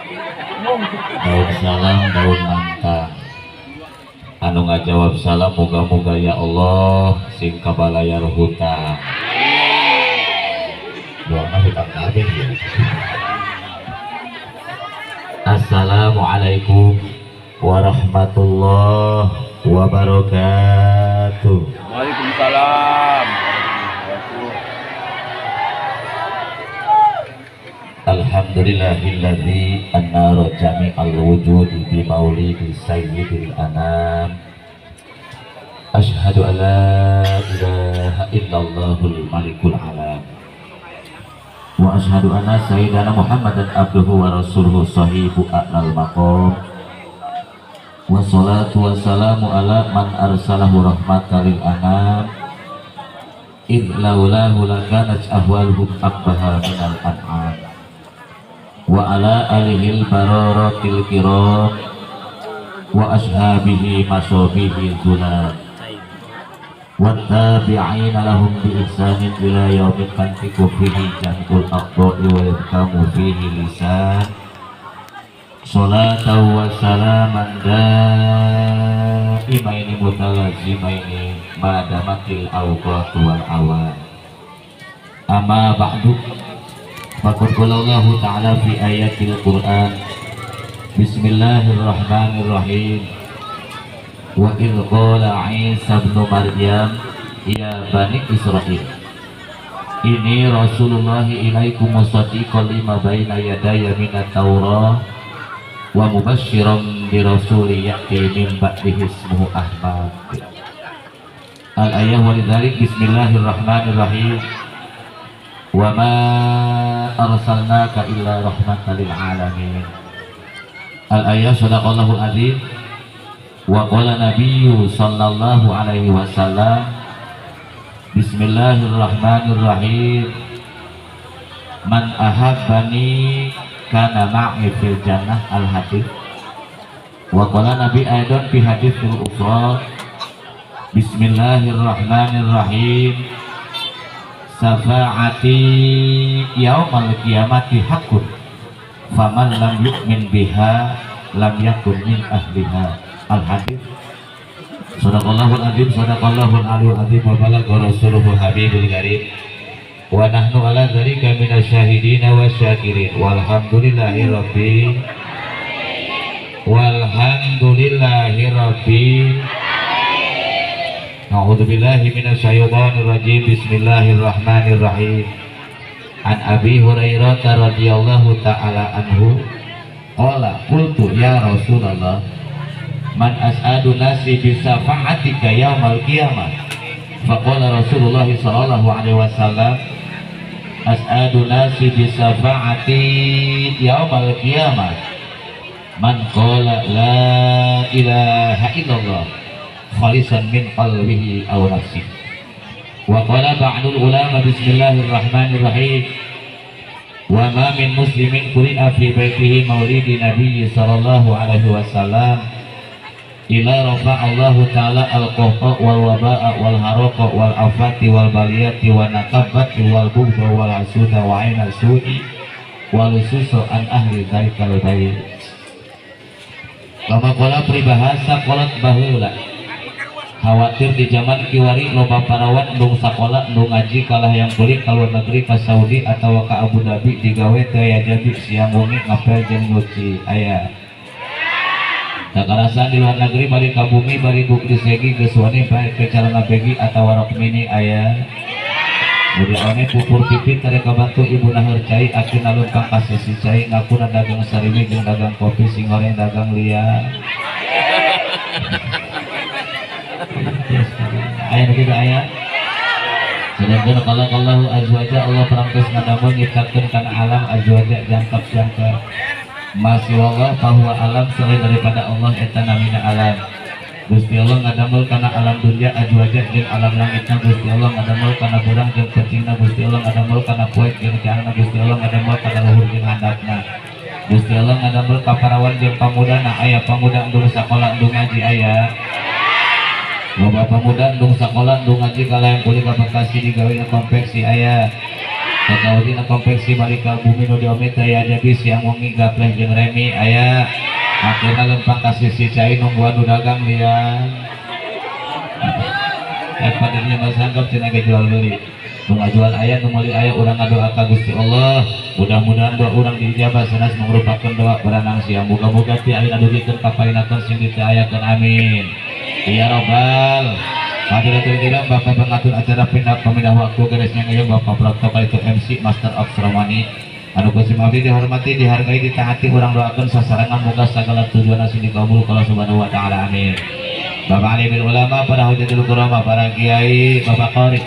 Daun salam daun mantang anu ngajawab salam moga-moga ya Allah sing kabalayar hutang. Doana hutang kabeh ya. Assalamualaikum warahmatullahi wabarakatuh. Waalaikumsalam. Alhamdulillahilladzi annara jami'al wujudi bi maulidi sayyidil anam. Asyhadu an la ilaha illallahul malikul alam. Wa asyhadu anna sayyidana Muhammadan abduhu wa rasuluhu sahibu a'lal maqam. Wassalatu wassalamu ala man arsalahu rahmatan lil anam. Idh laulahu lakanat ahwaluhum aqbaha minal an'am. Wa ala alihil bararatil kiram wa ashabihi masobihi zulam wa tabi'ina lahum bi ihsanin ila yaumin tantiqu fihi jami'ul aqda'i wa yafkamu fihi lisan. Salatan wa salaman daimaini mutalazimaini ma damatil awqatu wal awan. Amma ba'du. Faqad qala Allahu ta'ala fi ayatil Qur'an. Bismillahirrahmanirrahim. Wa idh qala Isa ibn Maryam ya bani Israil inni Rasulullah ilaikum musaddiqan lima baina yadayya minat Taurah wa mubasysyiran bi rasulin ya'ti min ba'dihi ismuhu Ahmad. Al ayah wa lidzalik. Bismillahirrahmanirrahim. Wa ma arsalnaka illa rahmatan lil alamin. Al ayah. Shadaqallahu azim. Wa qala nabiyyu sallallahu alaihi wasallam. Bismillahirrahmanirrahim. Man ahabbani kana ma'i fil jannah. Al hadis. Wa qala nabi aidan fi haditsil ukhra. Bismillahirrahmanirrahim. Syafaati yaumal qiyamati haqqun faman lam yu'min biha lam yakun min ahliha. Al hadis. Shadaqallahul azim, shadaqallahul aliyul azim, wa balagha rasuluhu habibul karim. Wa nahnu ala dzalika minasyahidin wa syakirin. Walhamdulillahi rabbil walhamdulillahi rabbil. A'udzubillahi minasyaitonir rajim. Bismillahirrahmanirrahim. An Abi Hurairah radhiyallahu ta'ala anhu qala qultu ya Rasulullah man as'adu nasi bi syafa'atika yaumal qiyamah. Faqala Rasulullah sallallahu alaihi wasallam as'adu nasi bi syafa'ati yaumal qiyamah man qala la ilaha illallah khalisan min qalbihi aw nafsihi. Wa qala ba'dul ulama. Bismillahirrahmanirrahim. Wa ma min muslimin quri'a fi baitihi maulidi nabiyyi sallallahu alaihi wasallam ila rafa'allahu ta'ala al-qahqa wal waba'a wal haraqa wal afati wal baliyati wa nakabati wal bughda wal hasuda wa aina su'i wal susu an ahli dzalikal bait. Kama qala peribahasa qalat baheula. Khawatir di zaman kiwari loba parawan ndung sakola ndung ngaji kalah yang kulik ka luar negeri ka Saudi atau ka Abu Dhabi digawe teu aya jadi siang wengi ngapel jeung nyuci aya. Kakarasan di luar negeri bari ka bumi bari bukti segi geus wani bae ke calana begi atawa rok mini aya. Budi one pupur pipit tare kabantu ibu naheur cai akhirna leumpang ka sesi cai ngakuna dagang sarimi jeung dagang kopi sing goreng dagang lia. Ayat kita ayat. Sedangkan kalau Allahu azwaja Allah perangkes ngadamel nyiptakeun kana alam azwaja jangkap jangkap. Masih Allah bahwa alam selain daripada Allah eta namina alam. Gusti Allah ngadamel kana alam dunia azwaja jeung alam langitna. Gusti Allah ngadamel kana burang jeung peutingna. Gusti Allah ngadamel kana poek jeung caangna. Gusti Allah ngadamel kana luhur jeung handapna. Gusti Allah ngadamel ka parawan jeung pamudana. Aya pamuda endung sakola endung ngaji aya. Loba pamuda endung sakola endung ngaji kalayan kulit ka Bekasi digawe konveksi aya. Kakawina konveksi balik ka bumi nu diomi teh aya jadi siang wengi gapleh jeung remi aya akhirna lempang ka sisi cai nungguan nu dagang lian. Eta dirinya mah sanggup cenah ge jual beli. Nu ngajual aya nu meuli aya urang ngadoa ka Gusti Allah. Mudah-mudahan doa urang diijabah sanes mangrupakeun doa beranang siang. Muga-muga ti ayeuna dugikeun ka painatan sing diteayakeun amin. Ya robbal hadirin kiram Bapak pengatur acara pindah pemindah waktu garisnya ngeyong Bapak protokol itu MC Master of Ceremony anu kusim abdi dihormati dihargai ditaati urang doakeun sasarengan moga sagala tujuan sing dikabul Allah Subhanahu wa taala amin. Bapak alimil ulama para hujatul kurama para kiai Bapak qori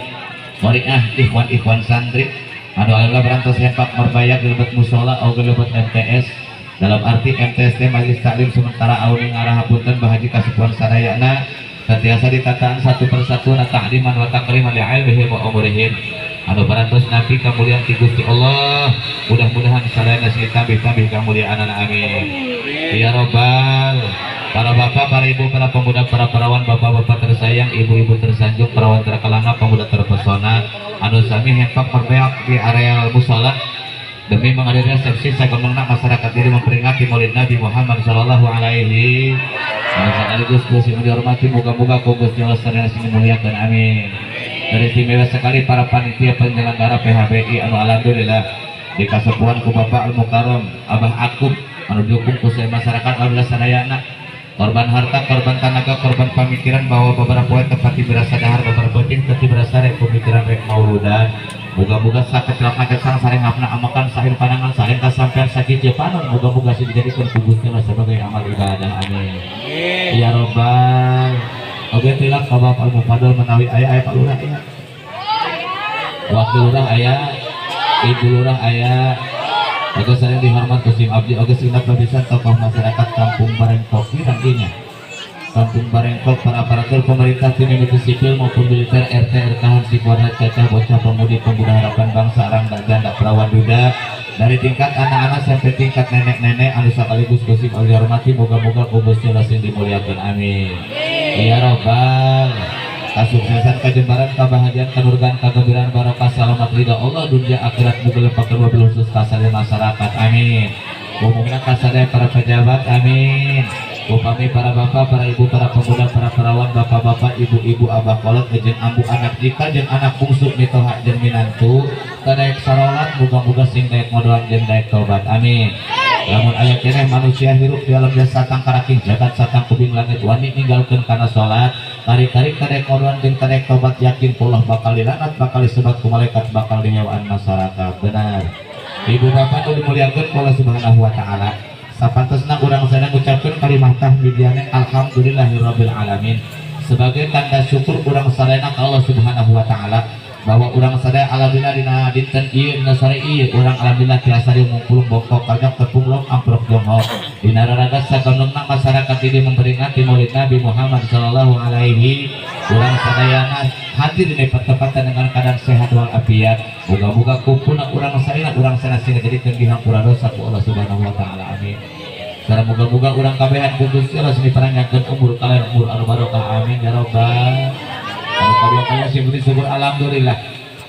qoriah ikhwan-ikhwan santri anu alhamdulillah berantos hempak merbayak di lebet musola oge lebet MTS dalam arti MTS teh Majelis Taklim Sementara Auning arah hapunten Bah Haji kasupuan sadayana terbiasa ditataan satu persatu na ta'liman wa takriman li'ilmihim wa umurihim anu parantos nabi kamuliaan ti Gusti Allah mudah-mudahan sadayana sing tambih-tambih kamuliaanana amin ya robbal. Para bapak, para ibu, para pemuda, para perawan, bapak-bapak tersayang, ibu-ibu tersanjung, perawan terkelana, pemuda terpesona anu sami hempak merbeak di areal musala demi menghadiri resepsi sagemengna masyarakat diri memperingati Maulid Nabi Muhammad sallallahu alaihi wasallam. Sekaligus Gusti dihormati moga-moga ku Gusti Allah sadaya sing dimuliakeun amin. Dari istimewa sekali para panitia penyelenggara PHBI anu alhamdulillah di kasepuhan ku Bapak Al Mukarram Abah Akub anu dukung ku masyarakat alhamdulillah sadayana korban harta, korban tenaga, korban pamikiran bahwa beberapa poe tempat berasa dahar, beberapa penting teu berasa rek pemikiran rek mauludan. Moga-moga sakecelak nagesang sareng ngapna amakan sahir panangan sareng kasampean sakit panon moga-moga sing dijadikeun ku Gusti Allah sebagai amal ibadah amin. Ya robbal. Oge tilak ka Bapak Al Mufadhal menawi aya aya Pak Lurah aya. Wakil Lurah aya, Ibu Lurah aya. Oge sareng dihormat ku sim abdi oge singkat babisan tokoh masyarakat Kampung Barengkok nantinya. Kampung Barengkok para aparatur pemerintah tim sipil maupun militer RT RK Hansip cacah bocah pemudi pemuda harapan bangsa rangda janda perawan duda dari tingkat anak-anak sampai tingkat nenek-nenek anu sekaligus gosip abdi hormati moga-moga ku Gusti Allah sing dimuliakeun amin. Ya robbal. Kasuksesan kajembaran kebahagiaan kanurgan kagembiraan barokah selamat ridha Allah dunia akhirat muga lempakeun wabil khusus kasadaya masyarakat amin. Umumna kasadaya para pejabat amin. Upami para bapak, para ibu, para pemuda, para perawan, bapak-bapak, ibu-ibu, abah kolot, jeung ambu anak jika jeung anak bungsu mitoha jeung minantu tadaek sarolat muga-muga sing daek modoan jeung daek tobat amin. Lamun aya keneh manusia hirup di alam jasa tangkaraking jagat satang kubing langit wani ninggalkeun kana salat tarik-tarik tadaek modoan jeung tadaek tobat yakin Allah bakal dilaknat bakal disebat ku malaikat bakal dihewaan masyarakat benar. Ibu bapak nu dimuliakeun ku Allah Subhanahu wa taala. Sapantosna urang sadaya ngucapkeun kalimah tahmidiana alhamdulillahirabbil alamin sebagai tanda syukur urang sadayana ka Allah Subhanahu wa taala bahwa urang sadaya alhamdulillah dina dinten ieu dina sore ieu urang alhamdulillah tiasa ngumpul bongkok kajak tepung lom amprok jonghok dina raraga sagemengna masyarakat ini memperingati Maulid Nabi Muhammad sallallahu alaihi urang sadayana hadir di pertempatan dengan keadaan sehat walafiat moga-moga kumpulna urang sadaya sing dijadikeun dihampura dosa ku Allah Subhanahu wa taala amin. Sareng moga-moga urang kabehan ku Gusti Allah sing diparangakeun umur kalian umur anu barokah amin ya robbal. Anu kadua kali sim syukur alhamdulillah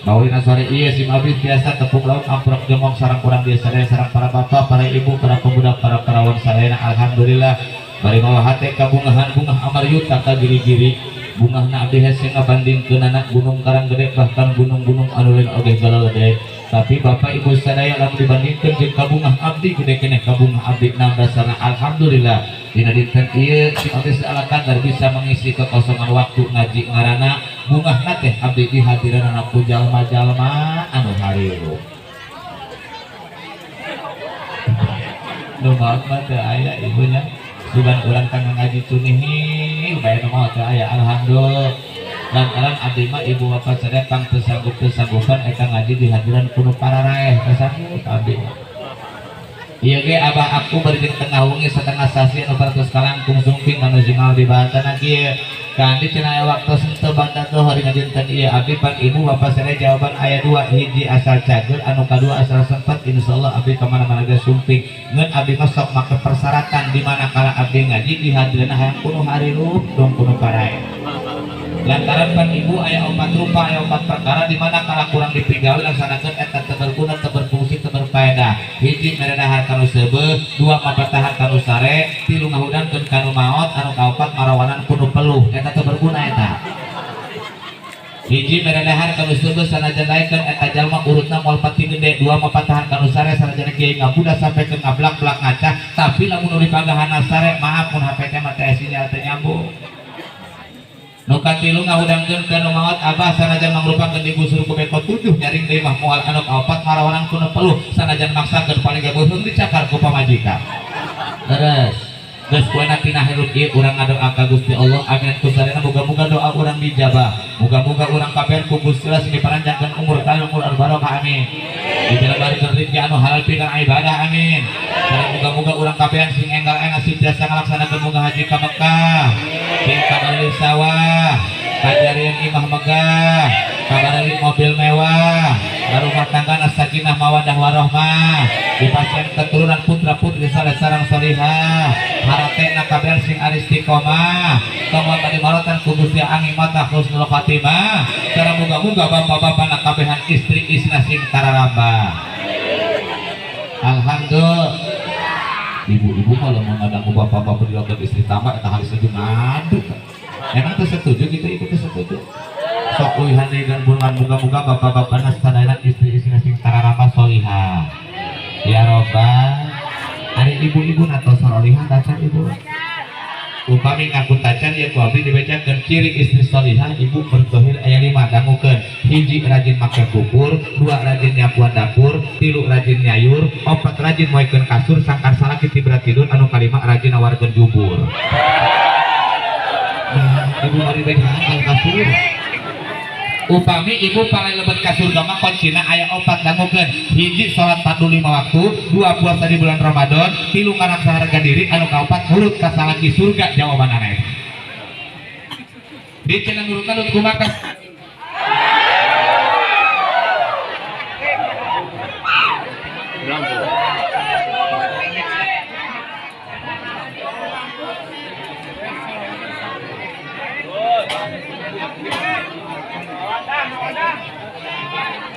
bahwa dina sore ieu sim abdi biasa tepung laut amprok jongong sareng urang biasa sareng para bapak, para ibu, para pemuda, para perawan sadayana alhamdulillah bari mawa hate kabungahan bungah amar yuta ka giri-giri bungahna abdi hese ngabandingkeunana Gunung Karanggede bahkan gunung-gunung anu lain oge galalede tapi bapak ibu sadaya lamun dibandingkeun jeung kabungah abdi gede keneh kabungah abdi nang dasarna alhamdulillah dina dinten ieu si abdi saala kadar bisa mengisi kekosongan waktu ngaji ngaranna bungahna teh abdi dihadiranana ku jalma-jalma anu hariru nu maot mah teu aya ibunya sugan urang kang ngaji cunihi bae nu maot teu aya alhamdulillah lantaran abdi mah ibu bapak sadaya pang teu sanggup-sanggupan eta ngaji di hadiran kuno pararaeh teu sanggup abdi. Ieu ge abah aku bari jeung tengah wengi setengah sasi anu parantos kalangkung sumping anu jingal di bahatana kieu. Kandi cenah aya waktos henteu banda dohor dina dinten ieu abdi pan ibu bapak sadaya jawaban aya dua hiji asal cager anu kadua asal sempet insyaallah abdi ka mana-mana ge sumping ngan abdi mah sok make persyaratan di mana kala abdi ngaji di hadiranna hayang kuno harirup dong kuno paraeh. Lantaran pan ibu aya opat rupa aya opat perkara di mana kala kurang dipigawe laksanakeun eta teu berguna, teu berfungsi, teu berfaedah. Hiji, mere dahar kanu seubeuh. Dua, mapatahan kanu sare. Tilu, ngahudangkeun kanu maot. Anu kaopat, marawanan ku nu peluh. Eta teu berguna eta. Hiji, mere dahar kanu seubeuh, sanajan daekeun eta jalma urutna moal pati gede. Dua, mapatahan kanu sare, sanajan kiai ngabuda sampai ke ngablak-blak ngaca, tapi lamun nu dipagahana sare, maaf, mun HP teh mah teh sinyal teh nyambung. Nu katilu, ngahudangkeun ka nu maot, abah, sanajan mangrupakeun digusur ku beko tujuh, nyaring deui mah moal. Anu kaopat, marawanan ku nu peluh, sanajan maksakeun paling gabeuheung dicakar ku pamajikan. Terus geus kuena tina hirup ieu urang ngadoa ka Gusti Allah, amin ku sarena muga-muga doa urang dijabah. Muga-muga urang kabeh ku Gusti Allah sing diparanjangkeun umur kana umur anu barokah, amin. Dijabarkeun rezeki anu halal pikeun ibadah, amin. Sareng muga-muga urang kabehan sing enggal-enggal sing tiasa ngalaksanakeun munggah haji ka Mekah, sing kabarali sawah, kajarian imah megah, kabarali mobil mewah, rumah tangga sakinah mawadah warohmah, dipasihan keturunan putra putri saleh sareng solihah, haratena kabehan sing aristiqomah, tong waka dimarotan ku Gusti angin mata husnul khatimah. Sareng muga-muga bapak-bapak kabehan istri isna sing tararamba. Alhamdulillah. Ibu-ibu kalau mau ngadangu bapak-bapak di istri tambah eta halis setuju ngadu. Emang tuh setuju gitu, ibu tuh setuju. Sok uihan deui dan bulan muga-muga bapak-bapakna sadayana istri-istri sing tararamba solihah. Ya robbal. Ari ibu-ibu atau solihah tacan ibu. Upami ngaku tacan ya ku abdi dibejakeun ciri istri solihah ibu berdohir aya lima, dangukeun. Hiji, rajin make kukur. Dua, rajin nyapuan dapur. Tilu, rajin nyayur. Opat, rajin moekeun kasur sangkan salaki tibra tidur. Anu kalima, rajin nawarkeun jubur. Nah, ibu mari bejaan kasur. Upami ibu paling lebet ka surga mah kuncina aya opat, dangukeun. Hiji, salat fardu lima waktu. Dua, puasa di bulan Ramadan. Tilu, ngaraksa harga diri. Anu kaopat, nurut ka salaki. Surga jawabanana eta di cenah nurutna nurut kumaha? Lampu.